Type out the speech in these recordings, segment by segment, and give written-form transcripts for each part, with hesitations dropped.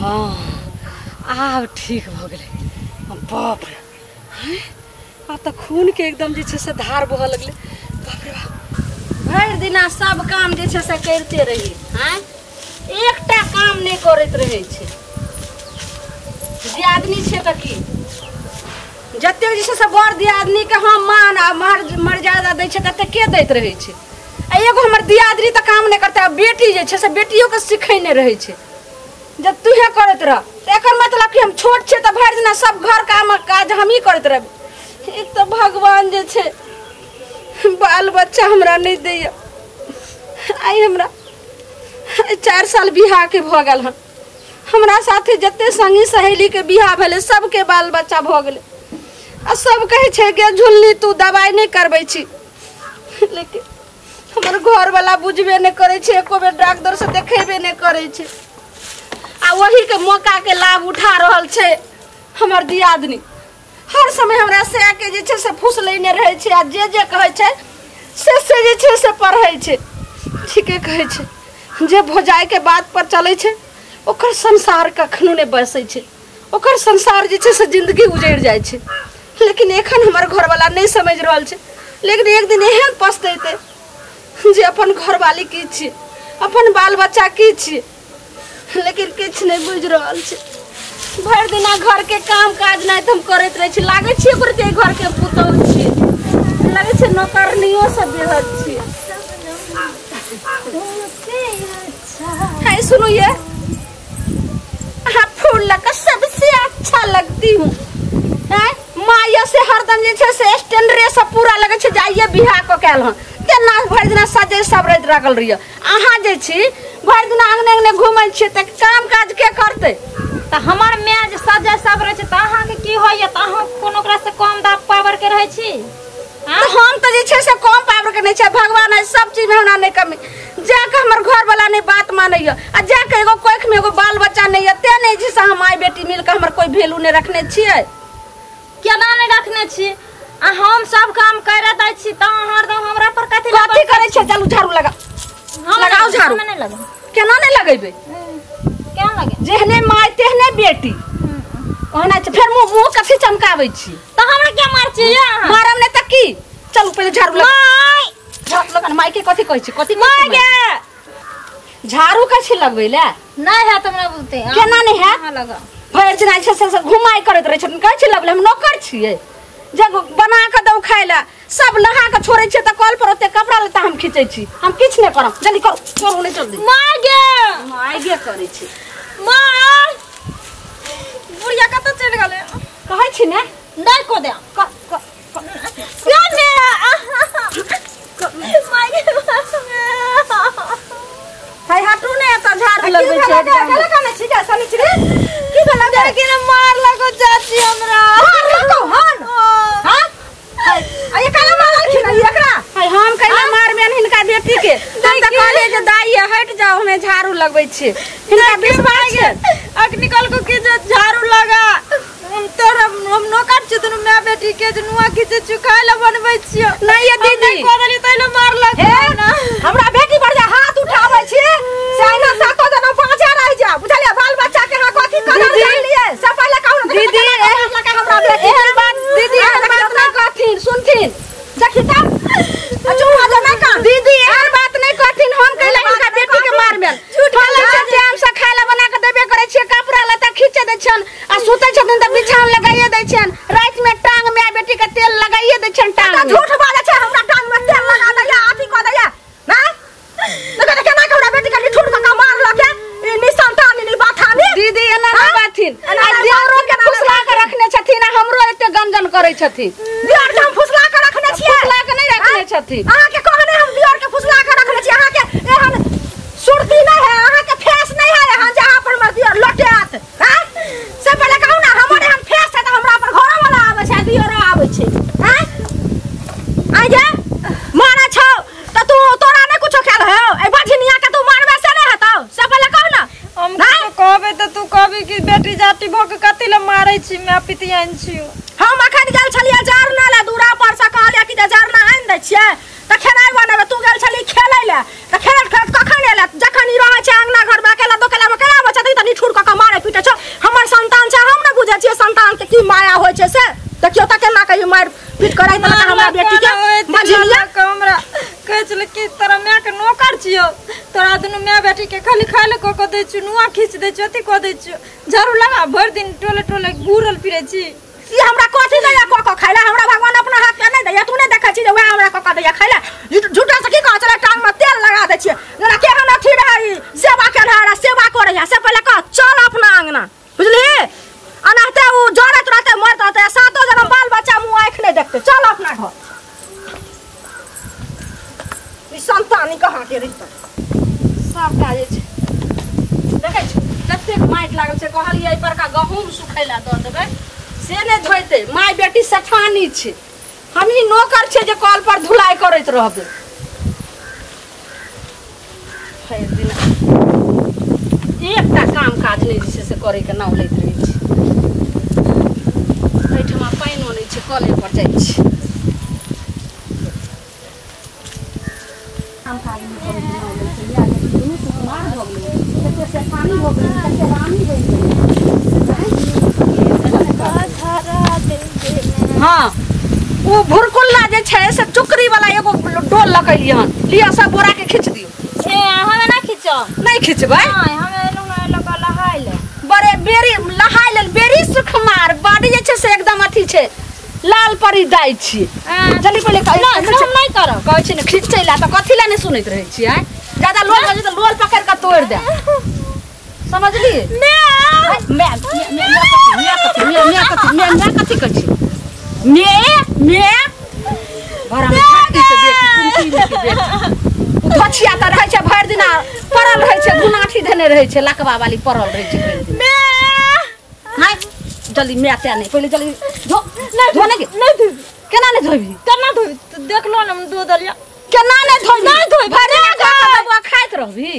हाँ आब ठीक भऽ गेलै। बाप रे, आब तऽ खूनके एकदम जे छै से धार बहऽ लगलै। बाप रे बाप, भरि दिना सब काम जे छै से करिते रही, आँय एकटा काम नहि करैत रहै छै। दियादनी छै तऽ की जतेक जे छै से बड़ दियादनीके हम मान आ मर्यादा दै छै ततेक के दैत रहै छै। आ एगो हमर दियादनी तऽ काम नहि करतै, आ बेटी जे छै से बेटियोके सिखेने रहै छै जब तूहे करैत रह। तऽ एकर मतलब कि हम छोट छियै तऽ भरि दिना सब घर काम काज हमही करैत रहबै। एक तऽ भगवान जे छै बाल बच्चा हमरा नहि दैया। आइ हमरा 4 साल बियाहके भऽ गेल हन। हमरा साथे जते संगी सहेलीके बियाह भेलै सबके बाल बच्चा भऽ गेलै। आ सब कहै छै गे झुलनी तू दबाइ नहि करबै छी, लेकिन हमर घरवला बुझबे नहि करै छै, एको बेर डॉक्टर से देखेबे नहि करै छै। आ वही के मौका के लाभ उठा रहल छै हमर दियादनी। हर समय हमरा सएह के जे छै से फुसलेने रहै छै, आ जे जे कहै छै से जे छै से पढ़ै छै। ठीके कहै छै, जे भौजाइके बात पर चलै छै ओकर संसार कखनो नहि बसै छै, ओकर संसार जे छै से जिंदगी उजड़ि जाइ छै। लेकिन एखन हमर घरवला नहि समझि रहल छै। लेकिन एक दिन एहन पछतेतै जे अपन घरवाली की छियै, अपन बाल बच्चा की छियै, लेकिन किछु नहि बुझि रहल छै। भरि दिना घरके काम काज नहि तऽ हम करैत रहै छी। लागै छियै ओकर जे घरके पुतहु छियै, लागै छै नौकरनियो से बेहद छियै। है सुनू, ये अहाँ फूल लगा सबसे अच्छा लगती हूँ। माया से हरदम जे छै से स्टैंडरे से पूरा लगै छै जाइए बियाह कऽ के आयल हन, तेना भरि दिना सजे सबरैत लागल रहियै। अहाँ जे छी भरि दिना अंगने अंगने घूमै छियै तऽ काम काज के करतै? तऽ हमर माय जे सजे सबरै छै तऽ अहाँके की होइया? तऽ अहाँ कोनो ओकरा से कम दाब पावर के रहै छी? तऽ हम तऽ जे छै से कम पावर के नहि छै। भगवान है सब चीज में हमरा नहि कमी। जाके हमर घरवला नहि बात मानैया, आ जाके एगो कोख में एगो बाल बच्चा नहि यऽ, तें नहि जे से हम माय बेटी मिलके हमर कोई वैल्यू नहि रखने छियै। केना नहि रखने छी? आ हम सब काम कर दै छी तऽ अहाँ हरदम हमरा पर कथी कथी करै छै? चलू झाड़ू लगा, लगाओ झाड़ू। नहि लगाउ। केना नहि लगेबै? केना लगे? जेहने माय तेहने बेटी, ओहना छै। फेर मुँह मुँह कथी चमकाबै छी? तऽ हमरा क्या मार छी अहाँ? मारम नहि तऽ की? चलू पहिले झाड़ू लगा। झाड़ू लगा। माय के कथी कहै छी? कथी माय गे झाड़ू कथी लगबै ले? नहि हैत हमरा बुते। केना नहि हैत? लगा। भरि दिना छै से घुमाइ करैत रहै छथिन। कहै छै लगलै हम नौकर छियै, जब बना कऽ दऊ खाय लए, सब नहा कऽ छोड़ै छियै तऽ कल पर ओते कपड़ा लत्ता हम खींचै छी। हम किछु नहि करब, जल्दी करू करू नहि जल्दी। माय गे माय गे करै छी। माय बुढ़िया कतऽ चलि गेलै? कहै छी ने नहि कऽ दे। हाय हटू ने, एतऽ झाड़ू लगबै छै। की भेलै? लेकिन मार लगो चाची हमरा। मार लगो हन? हां आ ये काला मारलखिन एकरा? हाय हम कैला मारबेन हिनका बेटी के? हम तऽ कहलियै जे दाई हटि जाओ, हमे झाड़ू लगबै छी। हिनका विश्वास छै? अखनी कहलको कि जे झाड़ू लगा, हम तोरा हम नौकर छी दुनू my बेटी के जे नुआ खींचे छी खाय ला बनबै छियो। नहीं ये दीदी हम कह देली तैले मारलक हमरा बेटी पर जे हाथ उठाबै छी से एना सातो जना बाजा रहि जा, बुझलियै? बाल बच्चा के अहाँ कथी कदर जानलियै से पहिले कहू ने दीदी। हमरा बेटी एहन बात दीदी एहन बात नहि कहथिन, सुनथिन देखी त चुप हो जा। नहि कह दीदी एहन बात नहि कहथिन। हम कैला हिनका बेटी के मारबेन? झूठ बोलै छै। टाइम से खाय ला बना के देबे करै छियै, कपड़ा लत्ता खींचे दै छियन, आ सुतै छथिन तऽ बिछान लगाइए दै छियन, राति में टांग में बेटी के तेल लगाइए दै छियन टांग में। झूठ बाजै छै, हमरा टांग में तेल लगा दैया, अथी कऽ दैया। ना देखै त केना के हमरा बेटी के निठुर कऽ के मारलक ई निसंतानी नी बाथानी। दीदी एना नहि बाथिन। आ देवरो के फुसला के रखने छथिन, आ हमरो एते गंजन करै छथिन। दियर के हम फुसला के रखने छियै? फुसला के नहि रखने छथिन। अहाँ के कहने हम दियर के फुसला के रखने छियै। अहाँ के एहन सुरती नहि है, अहाँ के फेस नहि है एहन जे अहाँ पर हमर दियर लौटायत। हैं से पहिले कहू ने, हमर एहन फेस है तऽ हमरा पर घरो वाला आबै छै, दियरो आबै छै। हैं आइ जे मारै छौ तऽ तू तोरा नहि कुछो खायल हौ? एहि बझनिया के तू मारबे से नहि हेतौ, से पहिले कहू ने। हम कहबै तऽ तू कहबी कि बेटी जाति भऽ के कथी लए मारै छी, my पितियान छी। हम अखन गेल छलियै जरना लए, दूरा पर से कहलियै कि जे जरना आनि दै छियै तऽ खेनाइ बनेबै। तू गेल छली खेलै लए तऽ खेलैत खेलैत कखन एलै? जखन ई रहै छै अंगना घरमे अकेला दोकेलामे केना आबै छै? तऽ निठुर कऽ के मारै पीटै के मार पीट कराई त हमरा बेटी के मझिलिया हमरा कहै छलै कि तोरा माय के नौकर छियौ, तोरा दुनू माय बेटी के खाली खाय ले कऽ कऽ दै छियौ, नुआ खींच दै छियौ, अथी कऽ दै छियौ, झाड़ू लगा भरि दिन टोले टोले घूरल फिरै छी। ई हमरा कथी दैया कऽ कऽ खाय ले? हमरा भगवान अपना हाथ के नहि दैया, तू नहि देखै छी जे वएह हमरा कऽ कऽ दैया खाय ले? झूठा से की कहै छलै, टांग में तेल लगा दै छियै, जेना केहन अथी रहै ई सेवा केनहार आ सेवा करैया। से पहिले कह चल अपना अंगना, बुझलिही? अनाहते उ जरैत रहतै मरैत रहतै, सातो जनम बाल बच्चा मुँह आँखि नहि देखतै। चल अपना घर। ई संतानी कहाँ के रहितै? सबटा जे छै देखै छी कतेक माटि लागल छै। कहलियै एहि परका गहूँम सुखै लए दऽ देबै, से नहि धोइतै। माय बेटी सठानी छै, हमही नौकर छै जे कल पर धुलाइ करैत रहबै। भरि दिन एकटा काम काज नहि जे छै से करैके नाम लैत रहै छै। एहिठमा पानिओ नहि छै, कले पर जाइ छी। काम काज नहि करैके नाम लै छै। माय बेटी दुनू सुकुमार भऽ गेलै, कते सेठानी भऽ गेलै, कते रानी बनि गेलै। हाँ, ओ भुरकुल्ला जे छै से चुकरी वाला एगो डोल लऽ के एलियै हन, लिअ सब बोरा के खींच दियौ। ए हमे ना खींचब। नहि खींचबै? नहि, हमे एलहुँ हँ लऽ कऽ नहाय ले। बड़े बेरी नहाय लेल बेरी सुखमार बॉडी जे छै से एकदम अथी छै, लाल परी दाइ छी। जल्दी पहिले हम नहि करब। कहै छी ने खींचै लए तऽ कथी लए नहि सुनैत रहै छी? आँय, ज्यादा लोल बजै तऽ लोल पकड़ि कऽ तोड़ि दे, समझलियै? मैं मैं कथी मैं मैं कथी कहै छी? मे मे बड़ा छाती से बेटी कुंती के बेटी धोछिया तऽ रहै छै भरि दिना पड़ल रहै छै, गुनाठी धेने रहै छै, लकवा वाली पड़ल रहै छै भरि दिन। हाय जल्दी मैं ते नहि, पहिले जल्दी धो। धो नहि नहि धोबी। केना नहि धोबी? केना धोबी? देखलो ने हम धो देलियै। केना नहि धोबी? नहि धोबी, भरि दिना घर खाइत रहबी।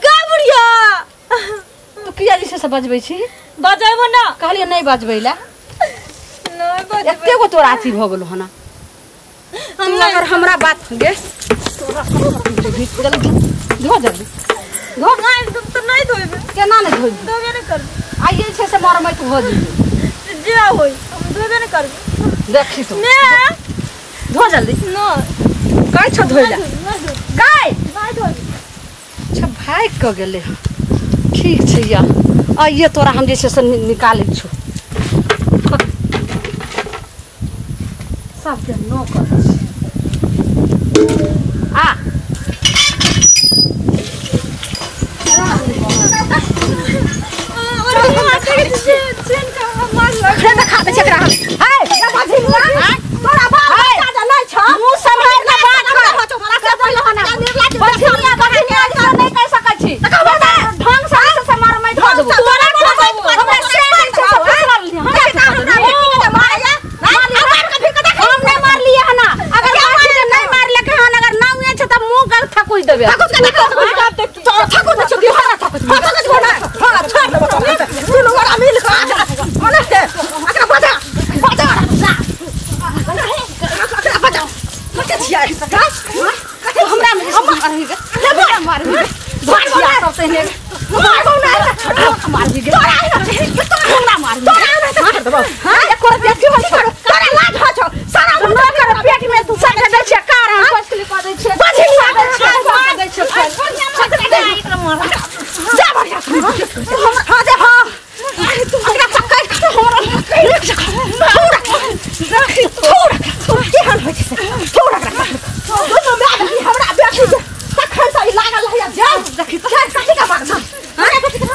गा बुढ़िया तू किया जे छै से बजबै छी? बजेबो ना, कहलियै नहि बजबै लए। नहि बजबै। एते गो तोरा अथी भऽ गेलौ हन। तू अगर हमरा बात गे जल्दी धो, जल्दी धो। नहि तुम तऽ नहि धोबे। केना नहि धोबी? धोबे नहि करबै। आइ जे छै से मरमैत भऽ जेतै। जे होय हम धोबे नहि करबै। देखी तू मे धो जल्दी। नहि कहै छौ धोइ लए। गाय नहि धोबी। अच्छा भागि कऽ गेलै हँ, ठीक छै या आइए तोरा हम जे छै से निकालै छौ। सबके नौकर छै। आ तोरा बाल बच्चा जे नहि छौ, मुँह सम्हारि कऽ बात कर। बझिनिया बझिनिया नहि कहि सकै छी। ढंग से से मरमैत धऽ देबौ। हमरा से नहि छै से फुसलल हम नहि मारलियै हन। अगर बाजी नहि मारलकै हन, अगर नाउए छै तऽ मुँह गल थकुच देबै। हमरा मारबी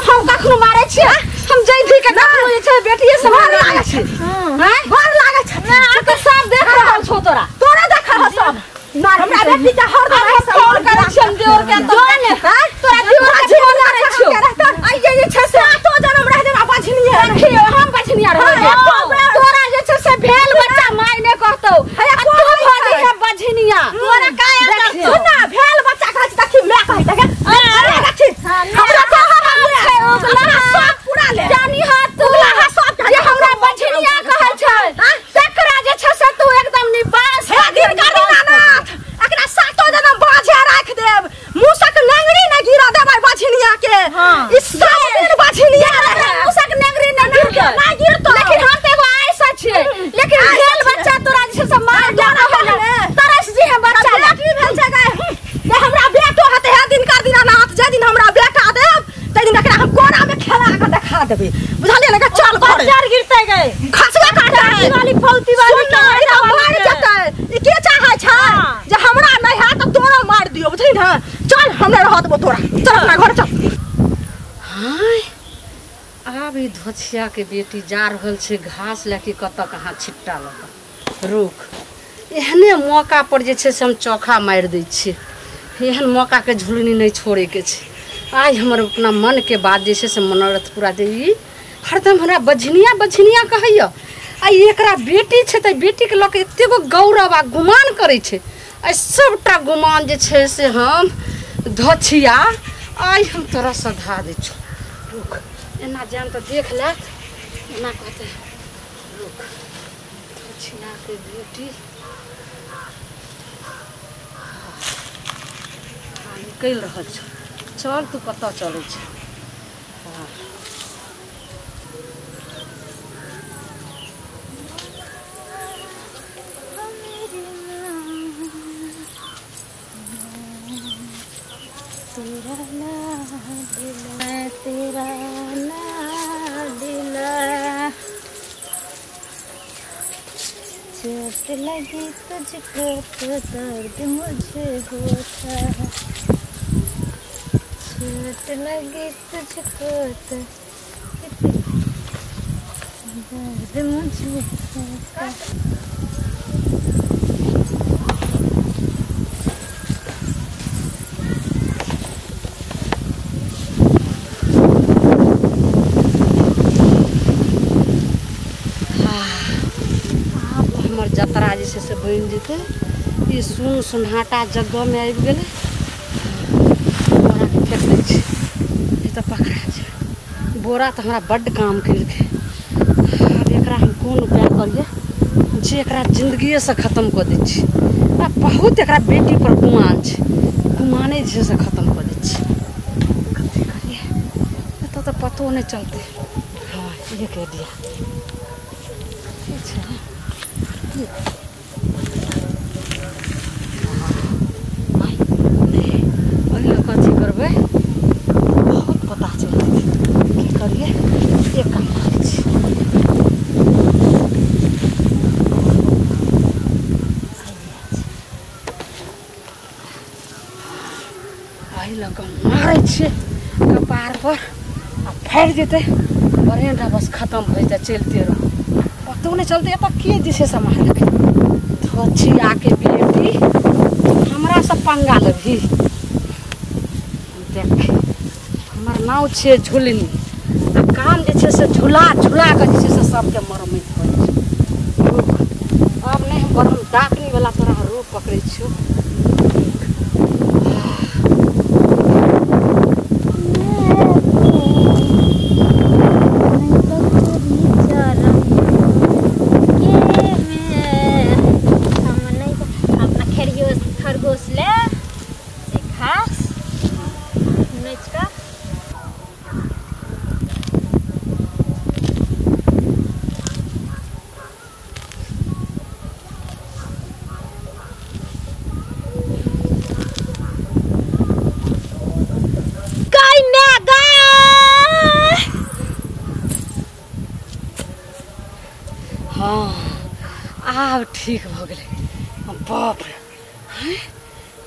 हम कखनो मारै छियै? हम जैधी के कखनो जे छै बेटिये से मारै छै। बड़ लागै छै। तऽ सब देख रहल छौ तोरा, तोरा देख रहल सब। हमरा बेटी के हरदम फोन करै छियै हम देवर के, तोरा देवर के फोन करै छियौ। आइ जे छै से सातो जनम रह देबा बझनिया। देखियौ हम बझनिया रहबै, तोरा जे छै से भेल बच्चा माय नहि कहतौ, तू भऽ जइहे बझनिया। तोरा काहे सुन ना, भेल बच्चा कहै छै देखी माय कहै छै। अरे देखी हमरा छै उगला सब पूरा ले जानी हाथ तू उगला सब जे हमरा बझनिया कहै छै तकरा जे छै से तू एकदम निबास हे दिन कर दीनानाथ, एकरा सातो जनम बाझे राखि देब, मुसक लंगड़ी देबै बुझलियै ने। चल घरे बच्चा गिरते गए खसबे काटतै वाली फौती वाली सुन ना, ई तऽ मारि जेतै। ई के चाहै छै जे हमरा नहि हैत तऽ तोरा मारि दियौ बुझली ने। चल हमरा रह देबो तोरा, चल अपना घर चल। हाय आब ई धोछिया के बेटी जा रहल छै घास लए के कतऽ कहाँ छिट्टा लऽ कऽ। रुक एहने मौका पर जे छै से हम चोखा मारि दै छियै। एहन मौकाके झुलनी नहि छोड़ैके छै। आइ हमर अपना मनके बात जे छै से मनोरथ पूरा दे। ई हरदम हमरा बझनिया बझनिया कहैया आ एकरा बेटी छै तऽ बेटीके लऽ कऽ एतेक गौरव आ गुमान करै छै। आ सबटा गुमान जे छै से हम धोछिया आइ हम तोरा सधा दै छौ। रुक एना जान तऽ देख लेत एना कहतै रुक धोछियाके बेटी निकलि रहल छौ। चल तू कतऽ चलै छै। तेरा लाडला चोट लगी तुझको तो दर्द मुझे होता है, चोट लगी तुझको तो दर्द मुझे होता है। जतरा जे छै से बनि जेतै। ई सुन सुन्हाटा जगहमे आबि गेलै। बोराके फेक दै छै ई तऽ पकड़ा छै। बोरा तऽ हमरा बड्ड काम केलकै। आब एकरा हम कोन उपाय करियै जे एकरा जिन्दगिएसँ खतम कऽ दै छी। आ बहुत एकरा बेटी पर गुमान छै, गुमाने जे छै से खतम कऽ दै छी। कथी करियै एतऽ तऽ पतो नहि चलतै। हँ एक आइडिया ठीक छै। कथी करबै बहुत पता चलतै। की करियै एक काम करै छी। एहि लऽ कऽ मारै छियै कपार पर आ फाड़ि जेतै बरेंडा बस खतम भऽ जेतै। चलिते रहू पतो नहि चलतै एतऽ के जे छै से मारलकै। धोछियाके बेटी हमरा से पंगा लेबही। देख हमर नाम छियै झुलनी आ काम जे छै से झुला झुला कऽ जे छै से सबके मरम्मत करै छै। आब नहि हम बड़ डाकनी वाला तोरा रूप पकड़ै छियौ। खरगोश ले से घास नोच कऽ गाय में गाय। हाँ आब ठीक भऽ गेलै। बाप रे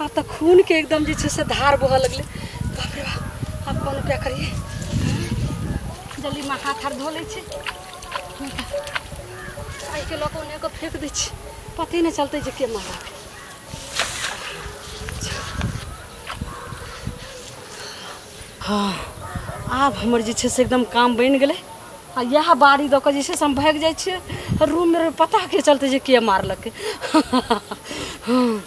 आब तऽ खूनके एकदम जे छै से धार बहऽ लगलै। बाप रे बाप आब कोन उपाय करियै। जल्दी माँ हाथ हाथ धो लै छी। आइके लऽ कऽ ओन्ने कऽ फेक दै छी पते नहि चलतै जे के मारलक। हाँ आब हमर जे छै से एकदम काम बनि गेलै। आ इएह बाड़ी दऽ कऽ जे छै से हम भागि जाइ छियै रूममे पता के चलतै जे के मारलकै। हाँ